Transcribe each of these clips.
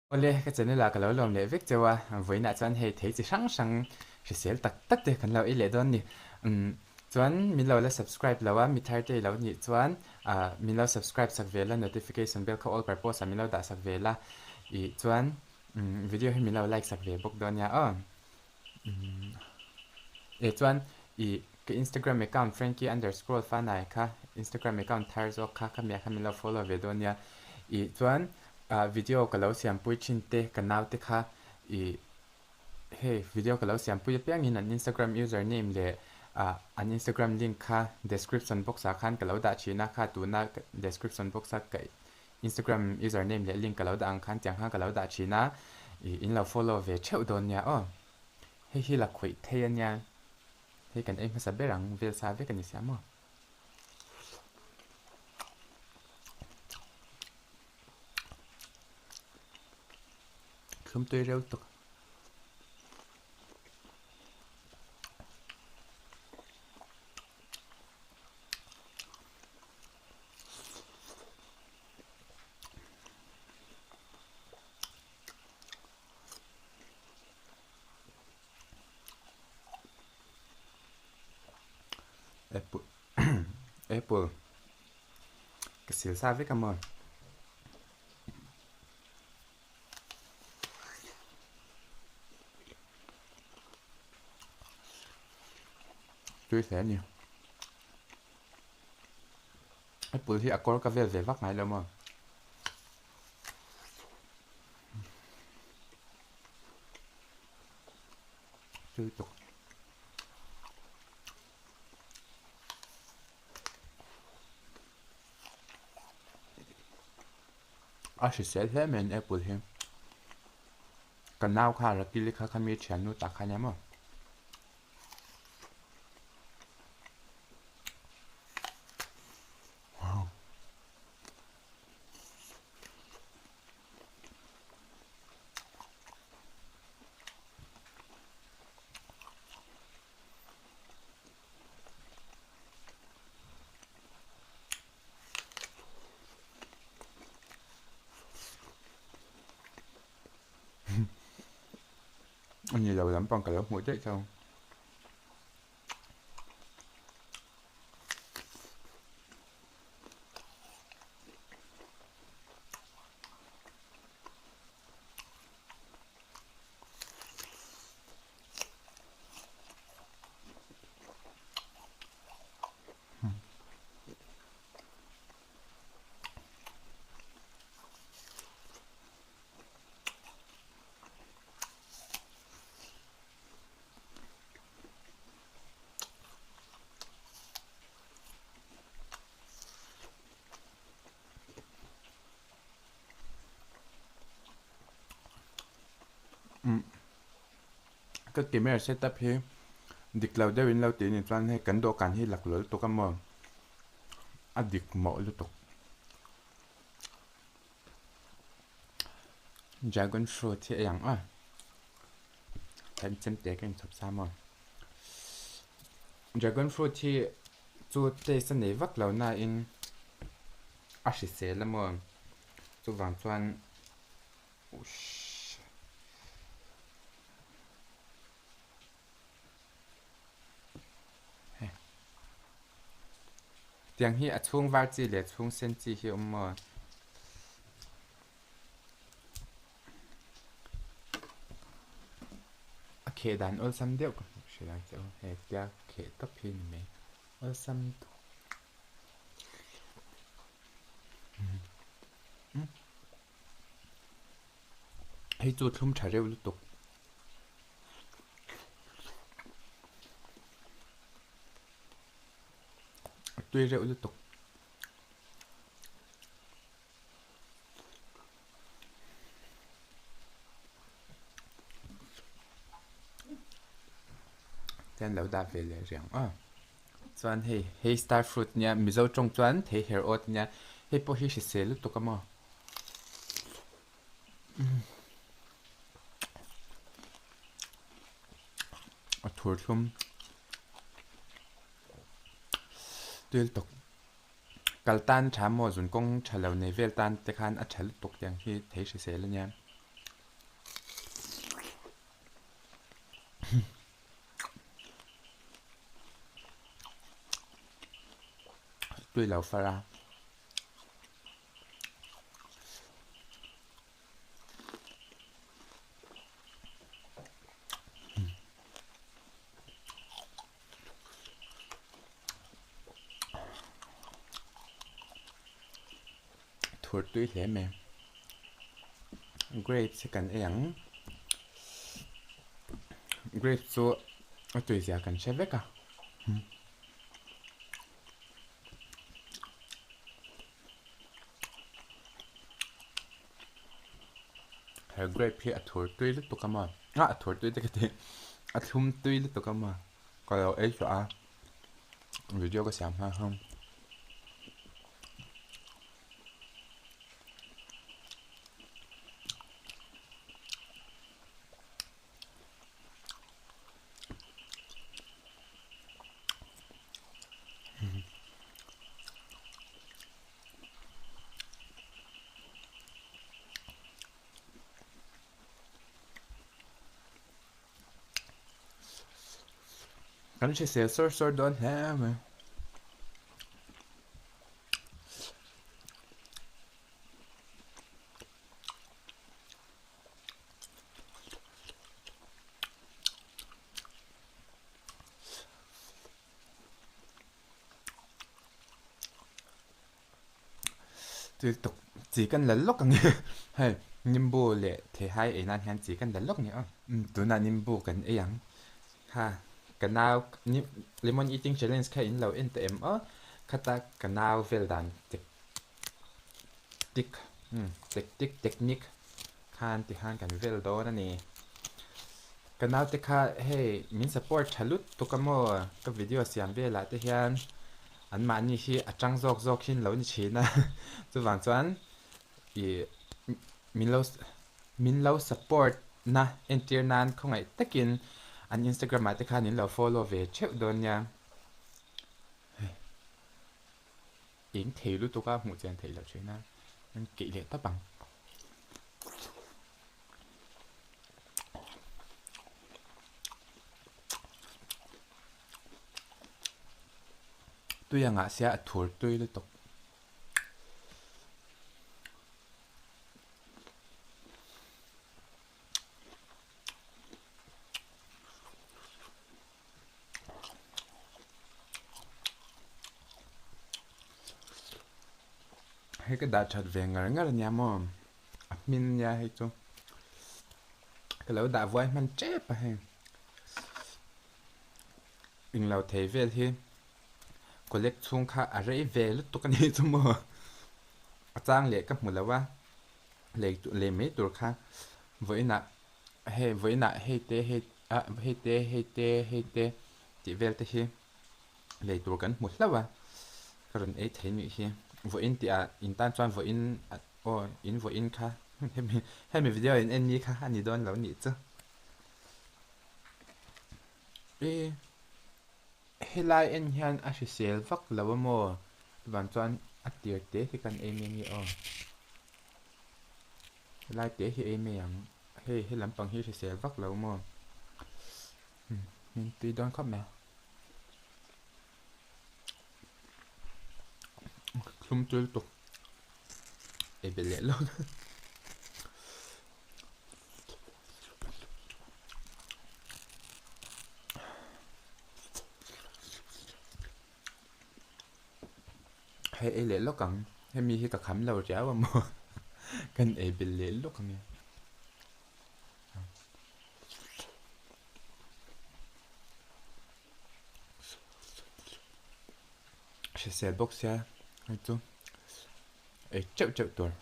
Awle, ka channel ah ka lo lawm leh vek cheu a, vawiinah chuan hei thei chi hrang hrang hrisel tak tak te kan lo ei leh dawn ni. Umm chuan min lo la subscribe lo a, mi thar te i lo nih chuan ah min lo subscribe sak ve la, notification bell kha all purpose ah min lo dah sak ve la, ih chuan umm video hi min lo like sak ve bawk dawn nia aw. Umm eh chuan ih ka Instagram account Frankie underscore fanai kha Instagram account thar zawk kha khamiah kha min lo follow ve dawn nia. Ih chuan ah video ka lo siampui thin te ka nau te kha ih hei video ka lo siampui apiangin an Instagram user name leh ah an Instagram link kha description box ah khan ka lo dah thin a kha tuna description box a ka Instagram user name leh link ka lo dah ang khan tiang khan ka lo dah thin a ih in lo follow ve theuh dawn nia aw. Hei hi la khawih thei a nia hei kan ei hmasa ber ang vel sa vek a ni sia maw. Thlum tui reuh tuk. Apple apple ka sil sa vek a maw. Tui hle a ni. Apple hi a kawr ka vel ve vak ngai lo maw. Tui tuk. A hrisel hle mai an apple hi. Ka nau kha Rakili kha kha mi thiannu tak kha nia maw. A ni lo lampang ka lo hmuh daih tho. Ka camera setup hi dik lo deuh in lo tih ni chuan hei kan dawhkan hi lak lawl tuk a maw a dik mawh lutuk. Dragon fruit hi a ang a kan chemte ka inchhawp sa maw dragon fruit hi chu taste a nei vak lo na in a hrisel a maw chuvang chuan ushh hei tiang hi a chhung var chi leh chhung sen chi hi a awm maw. A kheh dan awlsam deuh ka hmuh hrilh ang che u hei tia kheh tawp hi ni mai awlsam tawp hei chu thlum tha reuh lutuk. A tui reuh lutuk. Chuan lo dah ve leh riang a chuan hei hei star fruit nia mizo tawng chuan thei her awt nia hei pawh hi hrisel lutuk a maw a thur thlum tui tawk. Kal tan tha maw zun kawng tha lo nei vel tan te khan a tha lutuk tiang hi thei hrisel a nia. Tui lo far a. Thur tui hle mai. Grapes hi kan ei ang. Grapes chu a tui zia kan hre vek a. He grape hi a thur tui lutuk a maw ah a thur tui te ka ti a thlum tui lutuk a maw ka lo ei tawh a video ka siam hma khan. Kan hrisel sawr sawr dawn hle mai. Thil tuk chi kan la lawk ang e hei nimbu leh theihai ei nan hian chi kan la lawk ni aw tunah nimbu kan ei ang ha ka nau lemon eating challenge kha in lo en tawh em aw khata ka nau vel dan tek tik tactic technique khan ti khan kan vel dawn a ni. Ka naute kha hei min support tha lutuk a maw ka video siam velah te hian an mahni hi a tang zawk zawk hin lo ni thin a chuvang chuan ih min lo min lo support na entir nan khawngaih takin an instagram ah te khan in lo follow ve theuh dawn nia. Eng thei lutuk a hmuh chian theih loh thin a, an keih leh tawp ang. Tui angah sia a thur tui lutuk. Hei ka dah that ve ngar ngar ania maw a hmin ania hei chu ka lo dah vuai hman tep a hei englo thei vel hi collect chhung kha a rei ve lutuk a nih chu maw a chang leh ka hmu lo a lei lei mai tur kha vawiinah hei vawiinah hei te hei ah hei te hei te hei te tih vel te hi lei tur kan hmu hlauh a ka rawn ei thei nih hi vawiin tih ah in tan chuan vawiin aw in vawiin kha hemi hemi video in en ni kha a ni dawn lo nih chu e helai en hian a hrisel vak lo a maw chuvang chuan a tir te hi kan ei mai a ni aw. Helai te hi ei mai ang. Hei he lampang hi hrisel vak lo maw? Min tui dawn khawp mai. Thlum tui lutuk. Ei belh leh lawk. Hei ei leh lawk ang, hemi hi ka kham lo riau a maw kan ei belh leh lawk ang e. Hrisel bawk sia hei chu ei teuh teuh tur.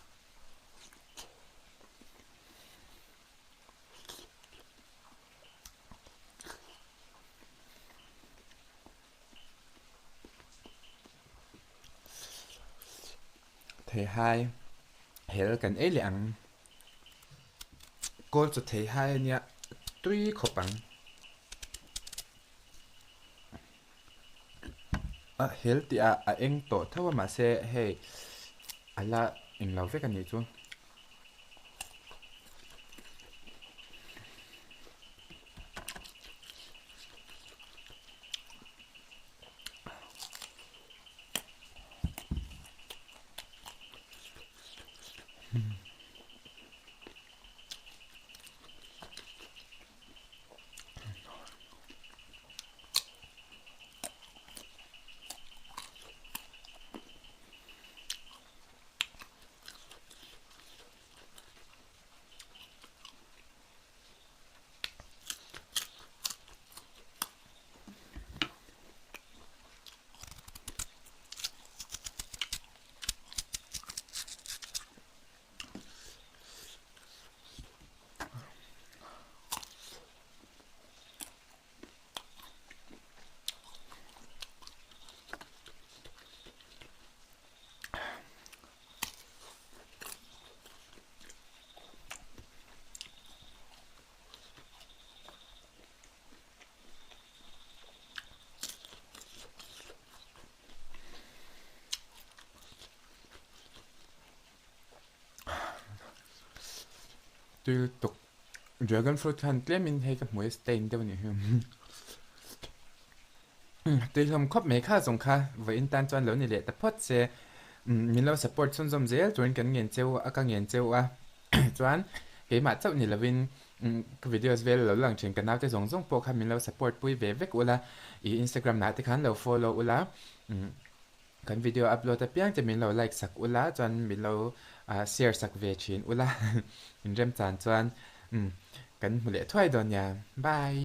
Theihai hel kan ei leh ang. Kawl chu theihai a nia tui khawp ang. A hel tih ah a eng tawh tho a mahse hei a la englo vek a nih chu. Tui lutuk. Dragon fruit khan tlemin hei ka hmui a stain deuh a nih hi. Tui hlawm khawp mai kha zawng kha vawiin tan chuan lo ni leh ta phawt se. Min lo support chhunzawm zel turin kan ngen cheu a ka ngen cheu a. Chuan keimah chauh ni lovin ka videos vel lo lang thin ka naute zawng zawng pawh kha min lo support pui ve vek ula. I Instagram ah te khan lo follow ula. Kan video upload apiang te min lo like sak ula chuan min lo share sak ve thin ula. Inremchan chuan kan hmu leh thuai dawn nia. Bye.